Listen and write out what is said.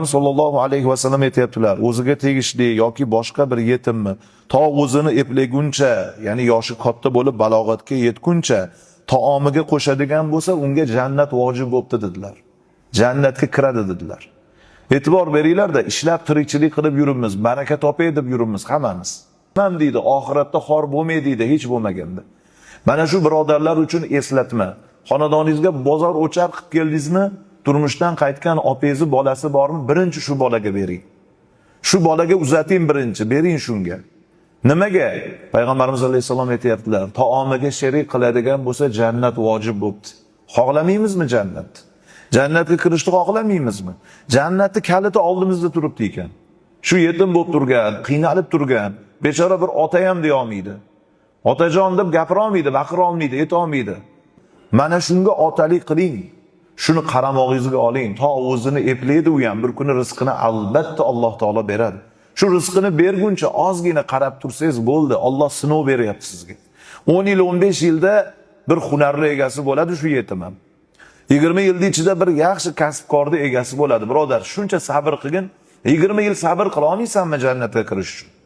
Sollallohu alayhi vasallam aytyaptilar, o'ziga tegishli yoki boshqa bir yetimmi to o'zini eplaguncha, ya'ni yoshi katta bo'lib balog'atga yetguncha taomiga qo'shadigan bo'lsa, unga jannat vojib bo'pti dedilar. Jannatga kiradi dedilar. E'tibor beringlar-da, ishlab tirikchilik qilib yuribmiz, baraka topay deb yuribmiz hammamiz. Ham deydi, oxiratda xor bo'lmay deydi, hech bo'lmaganda. Mana shu birodarlar uchun eslatma. Xonadoningizga bozor o'char qilib keldingizmi? Turmushdan qaytgan opangizni bolasi bormi? Birinchi shu bolaga bering. Shu bolaga uzating birinchi, bering shunga. Nimaga? Payg'ambarimiz alayhisalom aytayaptilar, taomiga sherik qiladigan bo'lsa jannat vojib bo'pti. Xohlamaymizmi jannatni? Jannatga kirishni xohlamaymizmi? Jannatni kaliti oldimizda turibdi ekan. Shu yetim bo'lib turgan, qiynalib turgan, bechora bir ota ham deya olmaydi. Otajon deb gapira olmaydi, baqira olmaydi, eta olmaydi. Mana shunga otalik qiling. Shuni qaramog'ingizga oling. To o'zini eplaydi u ham, bir kuni rizqini albatta Alloh taolo beradi. Shu rizqini berguncha ozgina qarab tursangiz bo'ldi, Alloh sinov beryapti sizga. 10 yil, 15 yilda bir hunarli egasi bo'ladi shu yetim ham. 20 yilning ichida bir yaxshi kasbkorning egasi bo'ladi. Birodar, shuncha sabr qilgin. 20 yil sabr qila olmaysanmi jannatga kirish uchun?